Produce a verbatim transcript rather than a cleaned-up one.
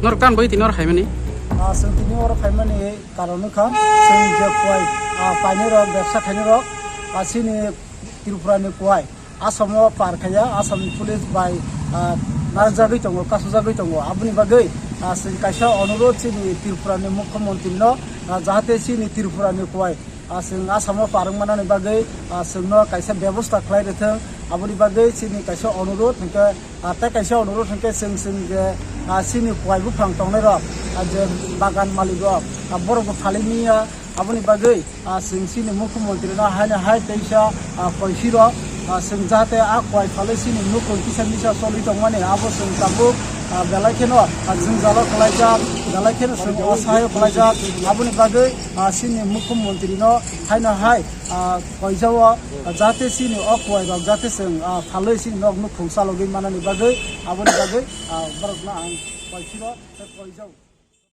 Norok tan bai tini oro phaimani? Ah, chwng tini oro phaimani karon wngkha, chwng je kuai, ah, painai rok, bebsa khainai rok, ah, chini Tripura ni kuai Assam o par khaiya, Assam ni police bai, ah, narwkjagwi tongo, kasujagwi tongo. Aboni bagwi, ah, chwng kaisa onurod chini Tripura ni mukhyamantri no, ah, jahate chini Tripura ni kuai ah, chwng Assam o parwng manani bagwi, ah, chwngno kaisa bebosta khlai rwthwng, aboni bagwi chini kaisa onurod hwnkhe, ah, tei kaisa onurod hwnkhe chwng, chwng je, ah, chini kuai buphang tongnai rok, ah, je bagan malik rok, ah, borok bo phalwi manya, aboni bagwi, ah, chwng chini mukhyamantri no haino hai teisa, ah, koiphiro, ah, chwng jahate a kuai phalwi chini nukhung kisa misa choli tongmani abo chwng tabuk, ah, belai kheno, ah, jwngjalo kwlaijak, belai kheno chwng osahayo kwlaijak, aboni bagwi ah, chini mukhyamantri no haino hai, ah, koijao, ah, jate chini o kuai rok jate chwng, ah, phalwi chini nok nukhung chalogwi manani bagwi, aboni bagwi, ah, borok no ang koiphiro tei koijao.